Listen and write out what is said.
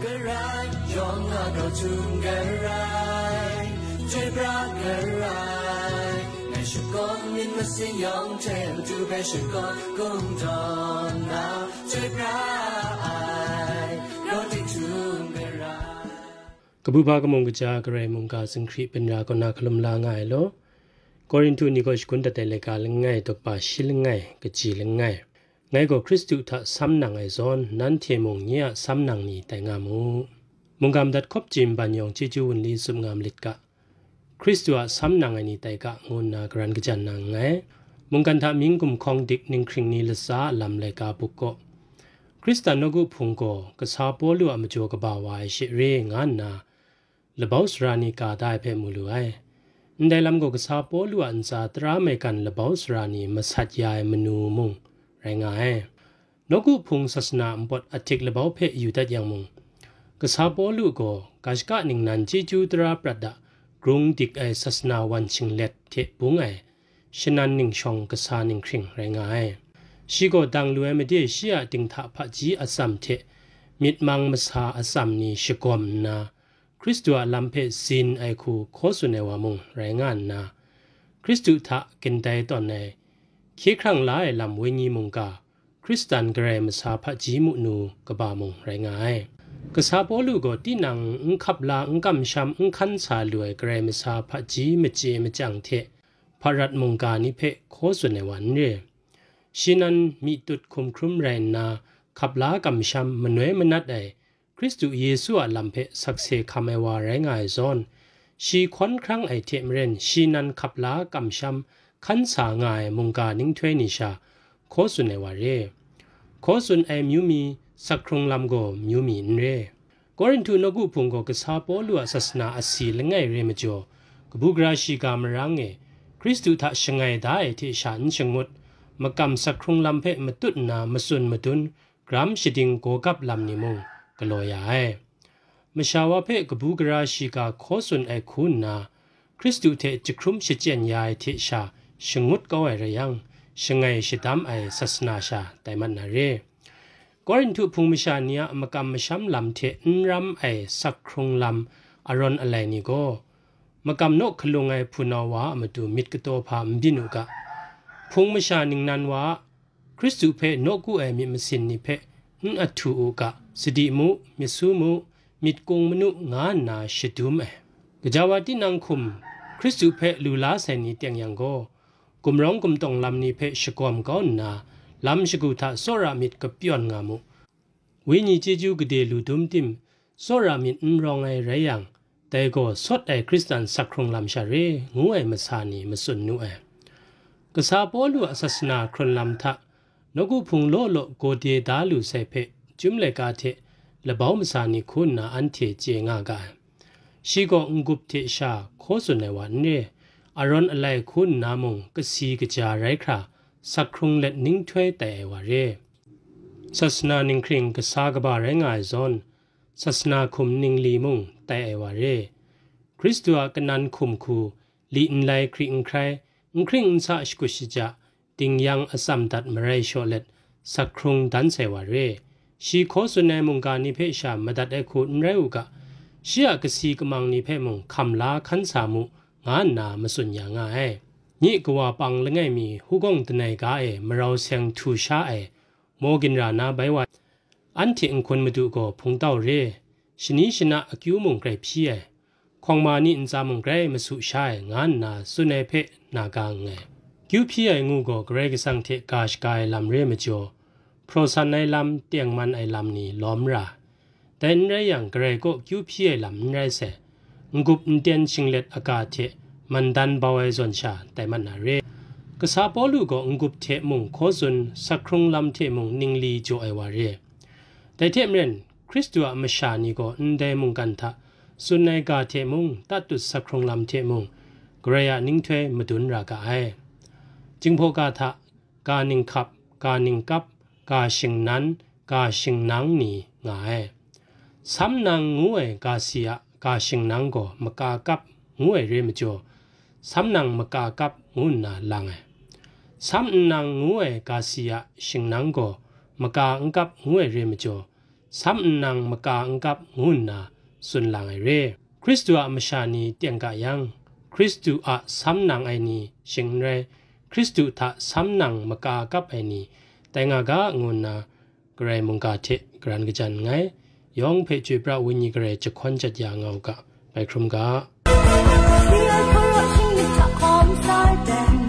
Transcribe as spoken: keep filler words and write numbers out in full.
Garai, yawng a grau htum garai, chyoi pra garai, ngai shakawn myit masin yawng hte Madu hpe shakawn kungdawn na, chyoi pra ai, grau ting htum garai. Kabu hpa kamung kaja Karai mungga zinghkri byin ra kaw na hkalum la nga ai law, Korinhtu ni kaw shagun dat ai laika langai, dawkpa shi langai, kaji langai. Ngai gaw Hkristu hta sam nang ai zawn, nanhte mung nye a sam nang ni tai nga mu. Mungga madat hkawp chyeju nbang yawng chyeju wunli tsup nga malit ga. Hkristu a sam nang ai ni tai ga, ngu nna karan kajan na nngai. Mungkan hta myin gumhkawng dik ninghkring ni latsa a lam laika buk kaw, Hkristan nawku hpung gaw kasa Pawlu a majaw kaba wa ai she re nga nna, labau sara ni ka da ai hpe mu lu ai. Ndai lam gaw kasa Pawlu a ntsa tara maigan labau sara ni masat ya ai manu mung rai nga ai. Nawku hpung sasana npawt ahtik labau hpe yu dat yang mung, kasa Pawlu gaw ga shaka ningnan chyeju tara prat a grung dik ai sasana wan shinglet hte bung ai shanan ningshawng kasa ninghkring rai nga ai. Shi gaw dang lu ai made shi a dinghta hpaji atsam hte myit mang masa atsam ni shagawm nna, Hkristu a lam hpe zin ai hku hkaw tsun ai wa mung rai nga nna, Hkristu hta gindai tawn ai, hkye hkrang la ai lam wenyi mungga, Hkristan Karai masa hpaji mu nu kaba mung rai nga ai. Kasa Pawlu gaw tinang n hkap la, n kamsham, n hkan sa lu ai Karai masa hpaji machye machyang hte hparat mungga ni hpe hkaw tsun ai wa n re. Shi nan myi tut hkum hkrum rai nna, hkap la kamsham manoi manat ai Hkristu Yesu a lam hpe sakse hkam ai wa rai nga ai zawn, shi hkawn hkrang ai hte maren shi nan hkap la kamsham hkan sa nga ai mungga ninghtoi ni sha hkaw tsun ai wa re. Hkaw tsun ai amyu mi, sak hkrung lam gaw amyu mi n re. Korinhtu nawku hpung gaw kasa Pawlu a sasana asi langai re majaw, kabu gara shiga marang e, Hkristu hta shangai da ai hte sha n shangut, makam sak hkrung lam hpe matut nna matsun madun, gram shading gawgap lam ni mung galaw ya ai. Masha wa hpe kabu gara shiga hkaw tsun ai hku nna, Hkristu hte jahkrum shachyen ya ai hte sha shangut kau ai rai yang, shangai shadam ai sasana sha tai mat na re. Korinhtu hpung masha ni a makam masham lam hte n ram ai sak hkrung lam arawn alai ni gaw, makam naw hkalung ai hpunau wa a matu myit kataw hpa n byin u ga. Hpung masha ningnan wa a Hkristu hpe nawku ai myit masin ni hpe n ahtu u ga, sadi mu, myit su mu, myit kung manu nga nna shadum ai. Gaja wa tinang hkum Hkristu hpe lu la sai ni teng yang gaw, gumrawng gumtawng lam ni hpe shagawm kau nna, lam shagu hta tsawra myit kapyawn nga mu. Wenyi chyeju gade lu dum tim, tsawra myit n rawng ai rai yang, dai gaw sawt ai Hkristan sak hkrung lam sha re, ngu ai masa ni matsun nu ai. Kasa Pawlu a sasana hkrun lam hta, nawku hpung law law gawde da lu sai hpe, chyum laika hte labau masa ni hku nna anhte chye nga ga ai. Shi gaw n-gup hte sha hkaw tsun ai wa n re, arawn alai hku nna mung kasi kaja rai hkra, sak hkrung let ninghtoi tai ai wa re. Sasana ninghkring kasa kaba rai nga ai zawn, sasana hkum ningli mung tai ai wa re. Hkristu a kanan hkum hku, li nlai hkri n hkrai, n hkring n sa shakut shaja, ding yang atsam dat marai shaw let, sak hkrung dan sai wa re. Shi hkaw tsun ai mungga ni hpe sha madat ai hku n rai u ga, shi a kasi kamang ni hpe mung hkam la hkan sa mu, nga nna matsun ya nga ai. Nye kawa pang langai mi hugawng danai ga e marau seng htu sha ai, maw ginra na bai wa, anhte nhkun madu gaw hpungtau re, shani shana akyu mung grai hpyi ai, hkawng ma ni ntsa mung grai masu sha ai, nga nna tsun ai hpe na ga nngai. Kyu hpyi ai ngu gaw Karai Kasang hte ga shaga ai lam re majaw, hpraw san ai lam, tengman ai lam ni lawm ra. Dai n rai yang, Karai kaw kyu hpyi ai lam n rai sai, n-gup n ten shinglet aga hte mandan bau ai zawn sha tai mat na re. Kasa Pawlu gaw n-gup hte mung hkaw tsun, sak hkrung lam hte mung ningli jaw ai wa re. Dai hte maren, Hkristu a masha ni gaw ndai mungkan hta tsun ai ga hte mung, tatut sak hkrung lam hte mung, Karai a ninghtoi madun ra ga ai. Jinghpaw ga hta, ga ninghkap, ga ningkap, ga shingnan, ga shingnang ni nga ai. Sam nang ngu ai ga si a ga shingnang gaw maka kap ngu ai re majaw, sam nang maka kap ngu nna lang ai. Sam nnang ngu ai ga si a shingnang gaw maka n kap ngu ai re majaw, sam nnang maka n kap ngu nna tsun lang ai re. Hkristu a masha ni teng ga yang, Hkristu a sam nang ai ni shing n rai, Hkristu hta sam nang maka kap ai ni tai nga ga ngu nna, Karai mungga hte karan kajan nngai. Yawng hpe Chyoi Pra Wenyi Karai jahkawn jat ya nga u ga, bai hkrum ga. 慈愛配合兄弟拆看晒定。